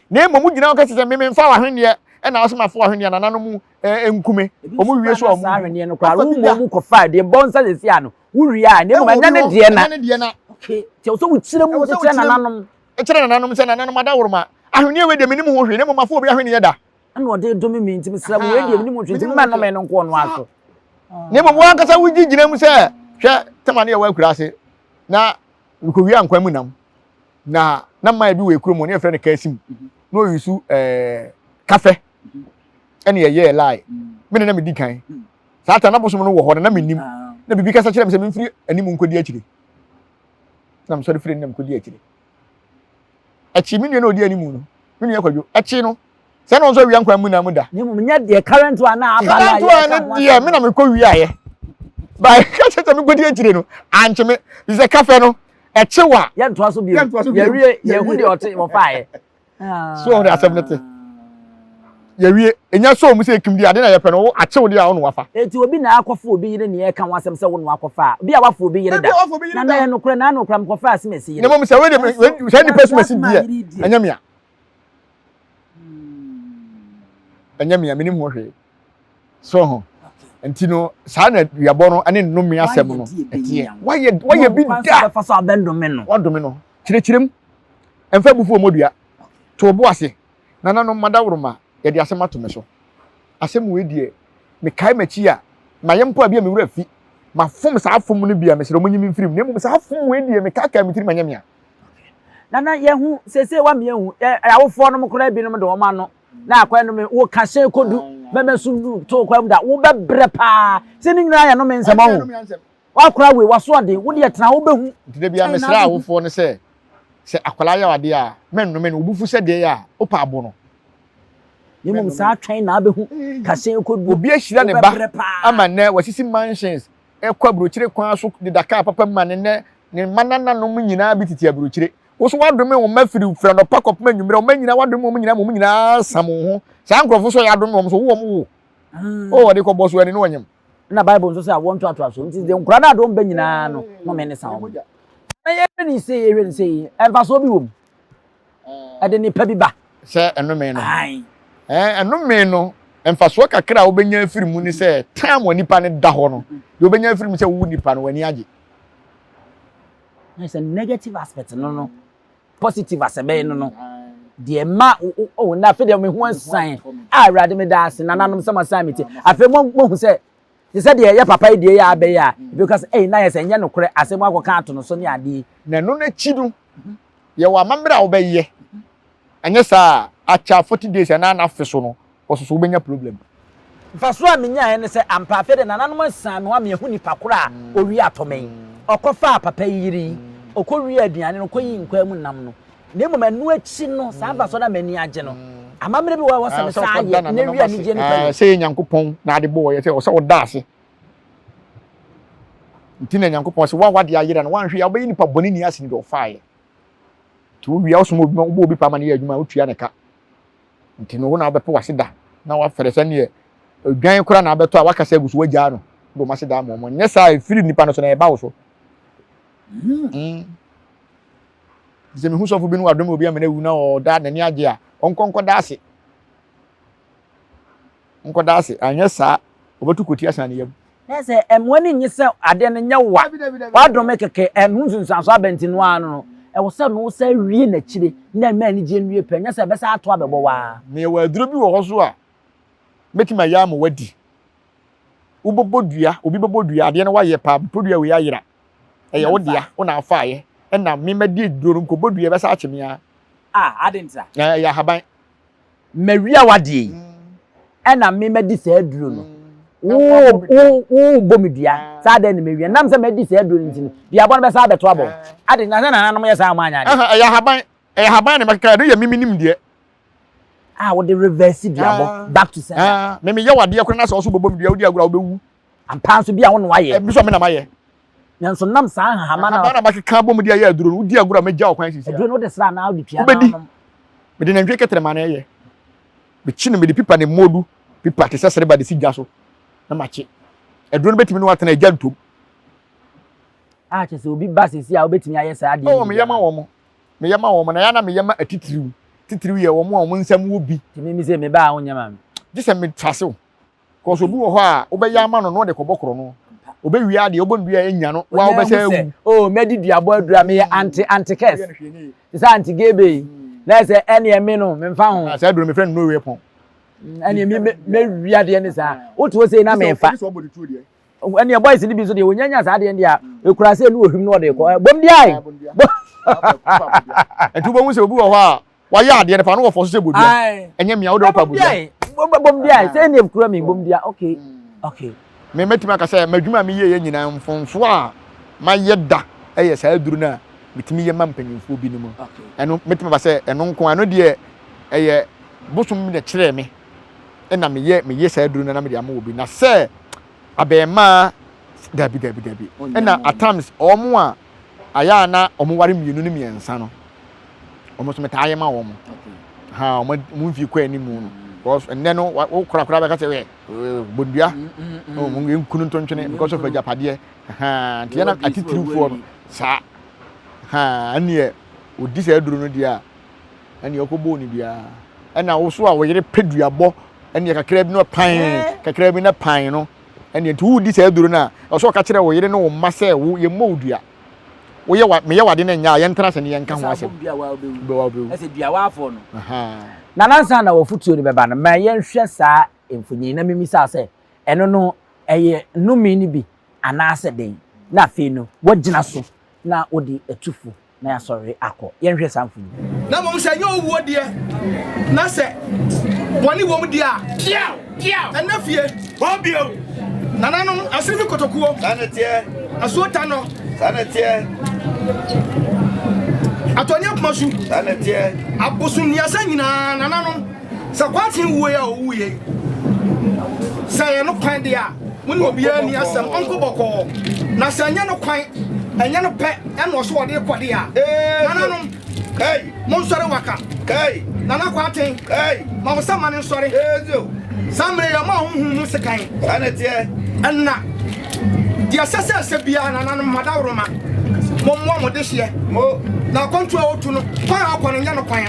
Na mmom wogyina hɔ ka sɛ me memfa w'ahweneɛ ɛna wo sɛ mafa w'ahweneɛ nananom nku me. Wɔn wie so a wɔn saa ahweneɛ no koraa wo mmom kɔfa deɛ bɔ nsa sɛsi ano wowie a na mmom ɛnyɛ ne deɛ na. Ɛnyɛ ne deɛ na. Okay, nti ɛwɔ sɛ wokyerɛ mu kyerɛ nananom. Kyerɛ nananom sɛ nananom adaworoma ahweneɛ wei deɛ menim ho hwee na mmom mafa obi ahweneɛ da. Ɛna ɔde dome me nti mesrɛ mo wei deɛ menim ho hwee nti mma nnome no nko ɔno ara so. Na mmom wo ankasa wogye gyina mu sɛ hwɛ tama ne yɛwɔ akura ase na mekɔwia nkwan mu nam na na mmaa bi wɔ ekurom hɔ ne yɛfrɛ no kasim na ɔyi so ɛɛ kafɛ ɛna yɛyɛɛ lie me na na medi kan saa ta na bosom no wɔ hɔ na na menim na biribi kasa kyerɛ me sɛ memfiri anim nkɔdi akyire na mesɔre firi anim na mekɔdi akyire akyi me nua na ɔdi anim no me nua kwadwo akyi no sɛ na ɔnso awia nkwan mu na mu da. Ne mu nyɛ deɛ current one na aba na current one ne deɛ me na mekɔ wiaeɛ ba ka kyerɛ sɛ mekɔdi akyire no ankye me sɛ kafɛ no ɛkye wa. Yɛntoa so bio yɛwie yɛhu deɛ ɔte wɔfaeɛ. So ɔde asɛm no te yɛwie ɛnya sɛ ɔmu sɛ ɛkim deɛ ade na yɛpɛ no wo akyew deɛ a wo na wafa. Eti obi na akɔfa obi yere ne yɛka ho asɛm sɛ wo na wakɔfa a obi a wafa obi yere da na na yɛ nokorɛ na ano kora mekɔfa asemasi yere. Na mmom sɛ wei deɛ saa nipa asemasi deɛ ɛnyɛ mea. Ɛnyɛ mea menim ho hwee. So ho nti no saa na duabɔ no ne nnome asɛm no ɛteɛ. Wayɛ wayɛ bi da. Wadome no kyerɛkyerɛ mu ɛmfa abufuo mmɔ dua to wo bo ase nananom madaworoma yɛde asɛm ato me so asɛm wei deɛ mekae m'akyi a mayɛ mpo a bi a me werɛ afi mafom saa fom no bi a mesrɛ mo nyi me mfiri mu na mmom saa fom wei deɛ mekaakae me tirim anyɛ me a Nana yɛhu seesei wa meɛhu awofoɔ nom koraa binom de wɔn ano na akwan no wo ka hyɛn kɔdu mɛmɛ so du to kwan mu da wobɛbrɛ paa sɛ ne nyinaa yɛ nome nsɛm ɔho wakora wei waso ɔden wo deɛ tena wobɛhu. Nti da biara mesrɛ awofoɔ no sɛ sɛ akwadaa yɛ adeɛ a mɛnnome no wo bo fu sɛ deɛ a wopɛ abo no. Na mmom saa twɛn na abɛhu ka hyɛn kɔdu Obi ahyira ne ba ama nnɛ wasisi mansions kɔ aburokyire kwan so deda kaa papa mu ma ne nnɛ ne mma nananom nyinaa bi tete aburokyire. Wo so woadome wo mma firi firi anɔpa kɔpem anwummerɛ, wo mma nyinaa woadome wɔn nyinaa ma wɔn nyinaa sam wo ho. Saa nkurɔfo so a yɛadome wɔn so, wo wɔn wo. O wɔde kɔbɔ so ani ne wɔnyem. Ɛna Bible nso sɛ awoɔ ntoatoasoɔ nti deɛ nkwadaa no a wɔn ba nyinaa no nnome ne sa wɔn. Na yɛhwɛ ne sei yɛhwɛ ne sei mfasoɔ bi wɔ mu. Ɛde nnepa bi ba. Sɛ ɛnome no. Ɛnome no mfasoɔ kakra a wobɛnya afiri mu ne sɛ time a nipa no da hɔ no deɛ wobɛnya afiri mu sɛ wo nipa no w'ani agye. Na sɛ negative aspect no no positive asɛbɛn no no deɛ ma o na afei deɛ me ho asan a awurade me da ase nananom sɛ mo asan me ti afei mo mo hu sɛ te sɛ deɛ ɛyɛ papa yi deɛ yɛ abɛyɛ a ebi ka sɛ ɛyi na yɛ sɛ ɛnyɛ nokorɛ asɛm akɔka ato no so ne adeɛ. Na ɛno n'akyi no yɛwɔ amammerɛ a wobɛyɛ Anyɛ saa a, akyɛ 40 days anaa n'afe so no, ɔso so wobɛnya problem. Mfasoɔ a menyaeɛ ne sɛ ampa afei deɛ nananom asiane me hɔ ama mahu nipa korɔ a ɔwia atɔ me yi. Ɔkɔfaa papa yi yere yi, ɔkɔwiaa aduane no, ɔkɔyii nkwan mu nam no. Na mmom ɛno akyi no, saa mfasoɔ no a m'ani agye no, amammerɛ bi wɔ hɔ a ɛwɔ sɛ mesan yɛ na ɛwie anigyeɛ no pɛ no. Sɛ yɛ Nyankopɔn na ade bɔɔ yɛ sɛ ɔsɛ ɔda ase. Nti na Nyankopɔn sɛ woa wade ayera no woanhwɛ yɛ wobɛyɛ nipa bɔne ni asene deɛ ɔfaeɛ. Nti wowia wosoma obi ma wobɔ obi paa ma no yɛ adwuma a wotua ne ka. Nti no wo na wobɛpɛ w'ase da na wafɛre sɛ neɛ odwan koraa na abɛtɔ a wakasa agu so wagyaa no wode wɔn ase da ama wɔn. Nyɛ saa a ɛfiri nipa no so na ɛba wo so. Mm. Sɛ mehu sɔfo bi no wadome obi ama no awu na ɔda n'ani agye a ɔnkɔ nkɔda ase. Nkɔda ase anyɛ saa ɔbɛto koti asan ne yam. Na sɛ ɛmmoa no nnye sɛ adeɛ no nyɛ wa, wadome kɛkɛ, ɛno nsunsuanso aba nti no ara no no, ɛwɔ sɛ no wosan wie n'akyire na ɛma anigyeɛ no wie pɛ, nyɛ sɛ ɛbɛsan ato abɛbɔ wo ara. Na yɛwɔ aduro bi wɔ hɔ so a mɛtumi ayɛ ama wadi. Wobɛbɔ dua, obi bɛbɔ dua, adeɛ no wayɛ paa, bɛpɔ dua wei ayera. Ɛyɛ wo dea, wo na afaeɛ. Ɛna me madi aduro no, nkɔbɔ dua ɛbɛsan akye me ara. Ah, adɛn ntira? Ɛyɛ ahaban. Mawia w'adeɛ yi, ɛna me madi saa aduro no. Wobɔ me dua, saa dɛn na mawia. Nam sɛ madi saa aduro no nti no, duabɔ no bɛsa abɛto abɔ. Ade na sɛ nananom yɛ saa wɔn anyɛ adeɛ. Ɛyɛ ahaban, ɛyɛ ahaban na mɛkeka, ɛno yɛ mimi nim deɛ. A wode reverse duabɔ ah. back to sender. Ah, me meyɛ wadeɛ koraa na sɛ ɔso bɔbɔ me dua wodi agorɔ a wobɛwu. Ampa nso bi a wo na wayɛ. Ebi nso me na mayɛ. Nanso nam saa nhahama na. Nhahama na makeka abɔ mu de ayɛ aduro no wodi agorɔ a mɛgya wo kwan sisi a. Aduro no wode sra anaa wode tua na wonom. Mede nantwie kɛtrɛma na ɛyɛ. Mekyi no mede pipa ne mmodu pipa te sɛ sereba de si gya so na makye. Aduro no bɛtumi ne watena agya ntom. A kyerɛ sɛ obi ba sisi a wobɛtumi ayɛ saa adeɛ. Oh, meyɛ ma wɔn. Meyɛ ma wɔn na yɛ na meyɛ ma atitiriw. Titiriw yɛ wɔn a wɔn nsam wɔ bi. Tumi mi sɛ me ba a wonyɛ ma me. Gye sɛ metrase wo. Kɔsɛ obi wɔ hɔ a wobɛyɛ ama no na ɔde kɔbɔ korɔ no. Obɛwie adeɛ wobɔ no dua anya no wa wobɛsɛ awu. Oh, mɛdi duabɔ aduru a meyɛ ante ante kɛs. Te sɛ ante gebe yi. Na ɛsɛ ɛneɛ me no memfa ho. Ah, saa aduru mefrɛ no no weapon. Ɛneɛ me mɛwie adeɛ ne saa. Wote hɔ sei na mefa. Ɛneɛ boys no bi nso deɛ wɔnyanya saa adeɛ no deɛ a ɛkura sɛ ɛne ohwim na ɔde kɔ. Bom deɛ ae. Nti wobɛhu sɛ obi wɔ hɔ a wayɛ adeɛ no fa no wɔ fɔ so sɛ bodua. Ɛnyɛ mea wode wopa bodua. Bom deɛ sɛ ɛne kura mi bom deɛ okay okay. Me mɛtumi aka sɛ m'adwuma a meyɛeɛ nyinaa mfomsoɔ a mayɛ da yɛ saa aduro no a metumi yɛ ma mpanyinfoɔ binom. Ɛno mɛtumi aba sɛ ɛno nko ɛno deɛ ɛyɛ bosom bi na ɛkyerɛɛ me ɛna meyɛ meyɛ saa aduro no na mede ama obi na sɛ abɛɛmaa dabi dabi dabi ɛna at times wɔn a ayɛ a na wɔn ware mmienu ne mmiɛnsa no wɔn nso metaa yɛ ma wɔn ha wɔn wɔn mfie kɔ anim no because nnɛ no wo korakora bɛka sɛ wɛ bondua wɔn nkunu ntontwene because of agyapadeɛ ha nti yɛn atitirifoɔ no saa ha ɛneɛ odi saa aduro no deɛ a ɛneɛ ɔkɔ bɔɔ ne biara ɛna wo so a wo yere pɛ duabɔ ɛneɛ kakra bi na pan kakra bi na pan no ɛneɛ nti wodi saa aduro no a ɔsɛ ɔka kyerɛ wo yere ne wo mma sɛ wo yɛmmɔ wo dua woyɛ wa meyɛ wade no nyɛ a yɛntena ase ne yɛnka ho asɛm bɛwa wobɛwu ɛsɛ dua waafɔ no na nansa na wɔfotuo no bɛba no ma yɛnhwɛ saa mfonyin na mimisa sɛ ɛno no ɛyɛ nnome no bi anaasɛ dɛn na afei no wɔgyina so na wode atufo na yɛasɔre akɔ. Yɛnhwɛ saa mfoni yi. Na mmom sɛ ɛnyɛ owuo deɛ, na sɛ bɔne wɔ mu deɛ a, ɛnna fie. Nananom, asene ne kotokuo. Asuo ta nɔ. Atɔneɛ poma su. Abosonnuasa nyinaa, nananom. Sɛ Kwarteng wuo a ɔwuiɛ yi, sɛ ɛyɛ no kwan deɛ a, mo ne obiara nni asɛm, ɔnkɔ bɔkɔɔ. Na sɛ ɛnyɛ no kwan, ɛnyɛ no pɛ ɛna ɔso ɔde rekɔ deɛ a, nananom, monsɔre waka. Nana Kwarteng, ma wo nsa ma no nsɔre. Saa mmerɛ yi, ɔma honhom mu sekan. Ɛna. Deɛ ɛsɛ sɛ ɛsɛ biara, nananom, mo adaworoma, mommoa mo dehyeɛ. Na akwantuo a ɔtu no, kwan a ɔkɔ no nyɛ no kwan.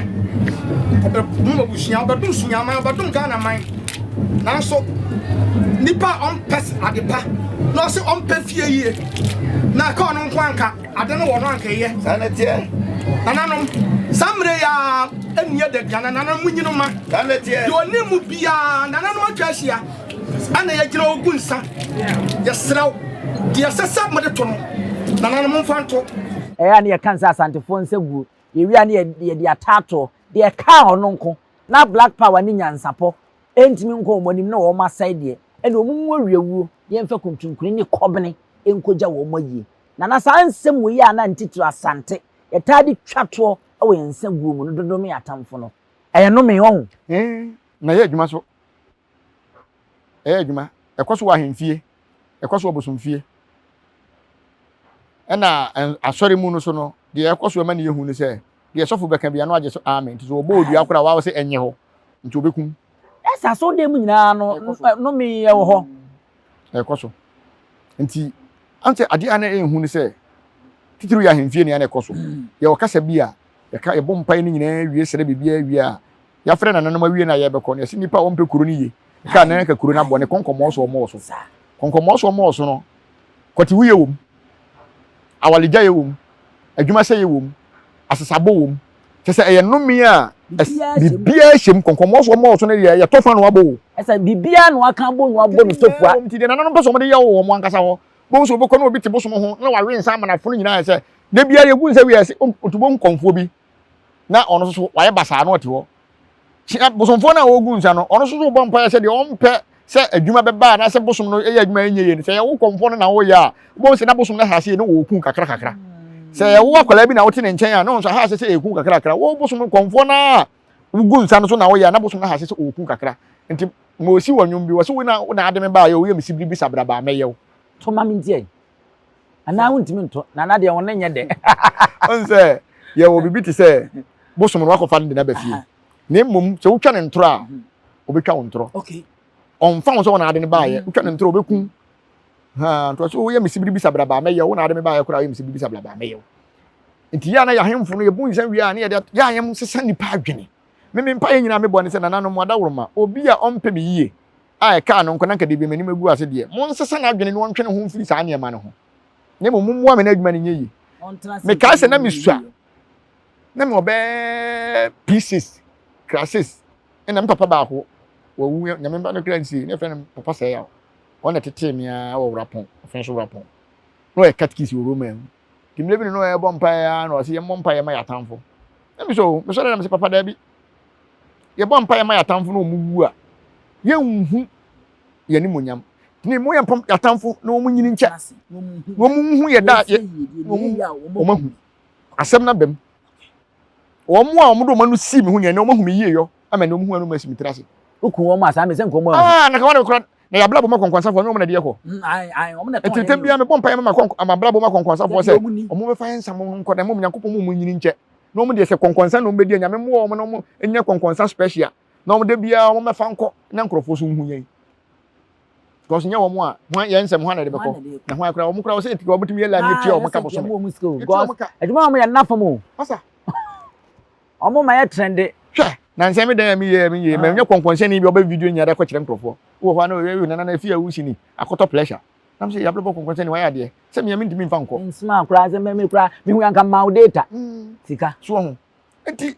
Ɔbɛdom abusua, ɔbɛdom Sunyaman, ɔbɛdom Ghana man. Nanso, nipa a ɔmpɛ ade pa, na ɔse ɔmpɛ fie yie, na ɛka ɔno nko anka ade no wɔ no anka ɛyɛ. Saa na ɛteɛ. Nananom, saa mmerɛ yi ara ɛnni adaduanan, nananom monyi no ma. Saa na ɛteɛ. Deɛ ɔnim mu biara, nananom atwa ahyia. Ɛna yɛgyina hɔ gu nsa. Yɛsrɛ wo, deɛ ɛsɛ sɛ mode to no, nananom momfa nto. Ɛyɛ a na yɛka no sɛ Asantefoɔ nsa guo, yɛwie a na yɛde ataatoɔ, deɛ ɛkaa ɔno nko, na Black Power ne nyansapɔ ntumi nkɔ wɔn anim na wɔn asɛe deɛ, ɛnna wɔn mu awiawuo, yɛmfa kuntunkuni ne kɔbene nkɔgya wɔn ayie. Na na saa nsɛm wei a na ntitire Asante yɛtaa de twa toɔ wɔ yɛn nsa guo mu no dodome atamfo no. Ɛyɛ nnome, wahu. Na ɛyɛ adwuma nso. Ɛyɛ adwuma. Ɛkɔ so wɔ ahemfie, ɛkɔ so wɔ bosomfie. Ɛna asɔre mu no so no, deɛ ɛkɔ so ɛma ne yɛhu no sɛ, deɛ sɔfo bɛka bia no agye so amen. Nti sɛ wɔbɔ odua koraa wɔawɔ sɛ ɛnyɛ hɔ, nti wɔbɛkum. Ɛsɛ asɔredan mu nyinaa no, nnome yɛ wɔ hɔ. Ɛkɔ so. Nti, ansɛ adeɛ a na ɛhu no sɛ, titiriw yɛ ahemfie nea na ɛkɔ so. Yɛwɔ kasa bi a, yɛka yɛbɔ mpae no nyinaa wie srɛ biribiara wie a, Yɛafrɛ nananom awie na yɛrebɛkɔ no, yɛse nnipa a wɔmpɛ kuro no yie, kaa nan ka kuro no abɔ ne kɔnkɔmmɔɔ so ɔmɔɔ so. Kɔnkɔmmɔɔ so ɔmɔɔ so no, kɔtewuyɛ wom, awaregyaeɛ wom, adwumasɛeɛ wom, asesabɔ wom. Kyɛ sɛ ɛyɛ nnome a biribiara hyɛ mu. Kɔnkɔmmɔɔ so ɔmɔɔ so no deɛ yɛtɔ fa na wabɔ o. Ɛsɛ biribiara na waka abɔ na wabɔ no tofua. Nti deɛ nananom pɛ sɛ wɔde yɛ wɔ wɔn ankasa hɔ. Bohu sɛ wobɛkɔ na obi te bosom ho na wawe nsa ama n'afono nyinaa ayɛ sɛ da biara yɛgu nsa wie a yɛse ɔtubɔ nkɔmfoɔ bi. na ɔno nso so wayɛ basaa na ɔte hɔ kyea bosomfoɔ no a wɔgu nsa no ɔno nso so bɔ mpaeɛ sɛ deɛ ɔmpɛ sɛ adwuma bɛba anaasɛ bosom no yɛ adwuma ɛnyɛ yie no sɛ yɛwo kɔmfoɔ no na woyɛ a wobɛhu sɛ na bosom no ahyɛ aseɛ ne wɔku kakra kakra sɛ yɛwo akwadaa bi na wote ne nkyɛn a na ɔno nso ahyɛ aseɛ sɛ ɛku kakra kakra wo bosom kɔmfoɔ no a Wogu nsa no so na woyɛ a na bosom no ahase sɛ ɔɔku kakra. Nti ma ɔsi wɔ nnwom bi, wɔ se wo na wo na ade me baayɛ o, woyɛ me sibiri bisa brabaa mɛyɛ wo. To ma me ntie. Anaa wontumi nto, Nana deɛ wo nne nyɛ dɛ. Wohu sɛ yɛwɔ biribi te sɛ bosom no wakɔfa no de no aba fie. Na mmom sɛ wotwa no ntorɔ a, ɔbɛtwa wo ntorɔ. Ɔmfa wo sɛ wo na ade no baayɛ, wotwa no ntorɔ ɔbɛku. Ha, nti ɔsɛ woyɛ me sibiri bisa brabaa mɛyɛ wo, wo na ade me baayɛ koraa woyɛ me sibiri bisa brabaa mɛyɛ wo. Nti yɛ a na yɛahemfo no yɛbu nsa wie a ne yɛde yɛ a yɛn sesa nipa adwene. Me me mpaeɛ nyinaa mebɔ ne sɛ nananom adaworoma obi a ɔmpɛ me yie a ɛkaa no nko na nka deɛ m'anim agu ase deɛ monsesa n'adwene na ɔntwe ne ho mfiri saa nneɛma no ho na mmom mommoa me na adwuma no nyɛ yie. Mekae sɛ na mesua na mewɔ bɛɛ P6 class 6 ɛna me papa baako wawu nyame mba no kra nsie ne yɛfrɛ no papa sɛe a ɔna tetee me ara wɔ Wrapɔn ɔfɛn so Wrapɔn na ɔyɛ catechist wɔ Roma mu. Nti mmerɛ bi no na ɔrebɔ mpaeɛ ara na ɔse yɛmmɔ mpaeɛ ma yɛatamfo. Na me so mesɔre na mese papa daabi. Yɛbɔ mpaeɛ ma yɛatamfo na wɔn wu a yɛnhu yɛn animuonyam. Nti mo yɛmpam yɛatamfo na wɔn nyini nkyɛ. Na wɔn nhu yɛ da yɛ wɔn ahu. Asɛm no aba mu. Wɔn a wɔde wɔn ano sii me ho nyinaa wɔn ahu me yie yɔ ama ɛnɛ wɔn hu anum asi me tiri ase. Woku wɔn a saa me sɛ nkɔmɔ ahu. Ah na kama na kora na yɛ abrabɔ ma kɔnkɔnsafoɔ ne wɔn na ɛde yɛ kɔ. Nti ntɛm biara mebɔ mpaeɛ ma mabrabɔ ma kɔnkɔnsafoɔ sɛ wɔn bɛfa yɛn nsa mo nkɔ na mmom Nyankopɔn mu wɔn nyini nkyɛ na wɔn deɛ sɛ kɔnkɔnsa na wɔn bɛdi a Nyame mmoa wɔn na wɔn nyɛ kɔnkɔnsa special na wɔn da biara wɔn mɛfa nkɔ na nkurɔfoɔ so nhu yɛn because nyɛ wɔn a hwan yɛn nsɛm hwan na ɛde bɛkɔ na hwan koraa wɔn koraa wɔsɛ etika wɔn tumi yɛ line etua wɔn ka bosome etua wɔn ka adwuma wɔn yɛ nna fam o ɔsa wɔn ma yɛ trende. Hwɛ na nsɛm mi dan a mi yɛ mi yɛ mɛ nyɛ kɔnkɔnsɛni bi ɔbɛ video nyina de akɔkyerɛ nkurɔfoɔ wɔ hɔ a na ɔyɛ nana na efi a wusi ni akɔtɔ pleasure nam sɛ yabere bɔ kɔnkɔnsɛni wayɛ adeɛ sɛ mia mi ntumi nfa nkɔ. Nsoma koraa sɛ mɛmi koraa mi hu yanka ma wo data sika. So ho nti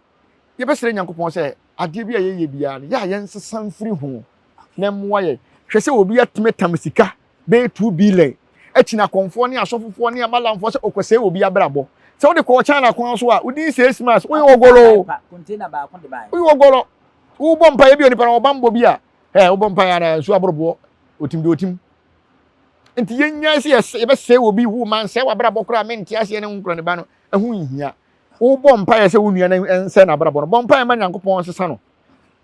yɛbɛsrɛ Nyankopɔn sɛ adeɛ bi a yɛyɛ biara no yɛ a yɛnsesa mfiri ho na mmoa yɛn. Hwɛ sɛ obi atumi tam sika bɛyɛ 2 billion akyi na akɔmfoɔ ne asɔfofoɔ ne amalamfoɔ sɛ ɔkɔsɛe obi abrabɔ. Sɛ wode kɔɔ China kwan so a, wodin six months, woyɛ ɔgɔlɔ o. Woyɛ ɔgɔlɔ. Wobɔ mpaeɛ bi onipa no ɔbammɔ bi a, ɛ wobɔ mpaeɛ ana nsuo aboroboɔ, otim deɛ otim. Nti yɛnyae sɛ yɛbɛsɛe obi, wo ma nsɛe w'abrabɔ koraa mente aseɛ ne wo nkora ne ba no, ɛho nhia. Wobɔ mpaeɛ sɛ wo nua no nsɛe n'abrabɔ no, bɔ mpaeɛ ma Nyankopɔn nsesa no.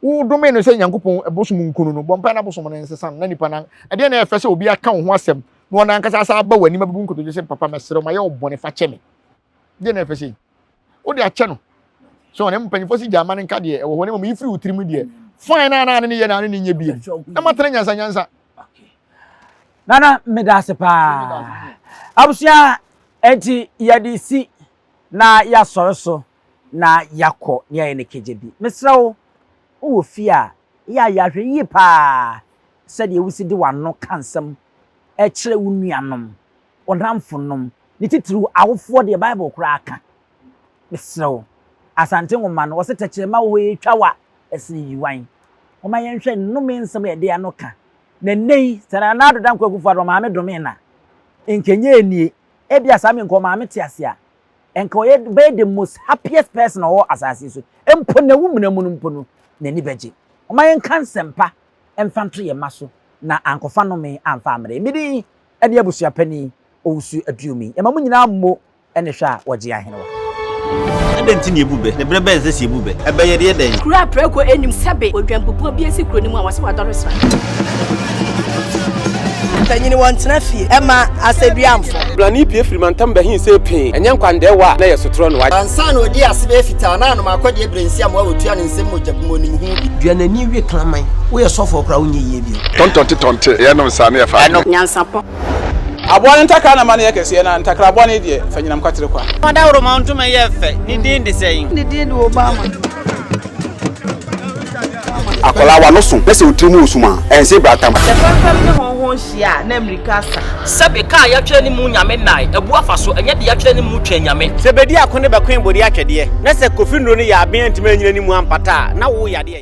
Wodome no sɛ Nyankopɔn bosom nkunu no, bɔ mpaeɛ na bosom no nsesa no na nipa no ɛdeɛ na ɛfɛ sɛ obi aka wo ho asɛm na ɔno ankasa asa aba w'anim abɛbu nkotodwe sɛ papa mɛsrɛ wo mayɛ wo bɔne fa kyɛ me. Deɛ na ɛfɛ sɛ wode akyɛ no. So ɔne mpanyinfoɔ si gya ama no nka deɛ ɛwɔ hɔ ne mmom yi firi wo tirim deɛ fine na na ne ne yɛ na ne ne nyɛ biem na matena nyansa nyansa. Nana meda ase paa. Abusua enti yɛde si na yɛasɔre so na yɛakɔ na yɛayɛ no kegye bi. Mesrɛ wo, wowɔ fie a, yɛ a yɛ ahwɛyie paa sɛdeɛ wosi de w'ano ka nsɛm kyerɛ wo nuanom, wo nnamfonom, ne titiriw awofoɔ deɛ Bible koraa ka. Mesrɛ wo, Asante nwoma no, wɔse tɛkyerɛma wɔ hɔ ɛtwa wo a, ɛsene yiwan. Momma yɛnhwɛ nnome nsɛm a yɛde ano ka. Na nnɛ yi, sɛ Nana Addo Dankwa Akufo-Addo ɔmaame domee no a, nka ɛnyɛ nie. Ebia saa me nka ɔmaame te ase a, nka ɔyɛ bɛyɛ the most happiest person ɔwɔ asase so. Mpo na wu mena mu no mpo no, n'ani bɛgye. Ɔma yɛnka nsɛmpa mfa nto yɛn mma so na ankɔfa nnome amfa ammrɛ yɛn. Me din ne abusua panin Owusu Aduomi. Yɛma mo nyinaa mmo ne hwɛ a wɔgye ahenewa. Adɛn nti na yebu bɛ? Na berɛ bɛn na ɛsɛ sɛ yebu bɛ? Ɛbɛ yɛ deɛ dɛn? Kuro a prako nnim sɛbe odwanbubuo bi asi kuro no mu a wɔse wadɔre sra. Mpanyin wɔntena fie ɛma asɛduamfo. Blani pue firi mantam bɛhe see pee, ɛnyɛ nkwandɛɛwa a na ɛyɛ sotorɔ no wa. Ansa na ɔdii ase bɛyɛ fitaa na anom akɔdeɛ berɛ nsi amoa wɔtua ne nsam mogya gu mu ɔnim ho bi. Dua n'ani we kraman. Woyɛ sɔfoɔ koraa wonyɛ yie bio. Tɔntɔnte tɔnte yɛnom saa ne yɛfa adwene. Nyansapɔ. Aboa no ntakra na ma no yɛ kɛseɛ, na ntakra bɔne deɛ, fa nyinam kwatere kwa. Ɔdawuroma ntoma yɛ fɛ. Ne din de sɛn? Ne din de Obama. Akwadaa w'ano so na sɛ wo tiri mu wɔ sum a, ɛnse bratam. Sɛ fɛmfɛm ne hɔnhɔn hyia a, na mmirika asa. Sɛbe kaa yɛatwerɛ ne mu nyame nnae abu afa so, ɛnyɛ de yɛatwerɛ ne mu twɛn nyame. Sɛ bedi ako ne bɛkoe bode atwɛdeɛ, na sɛ Kofi nnuro no yɛ aben antumi anyina ne mu ampata a, na wo yadeɛ ya.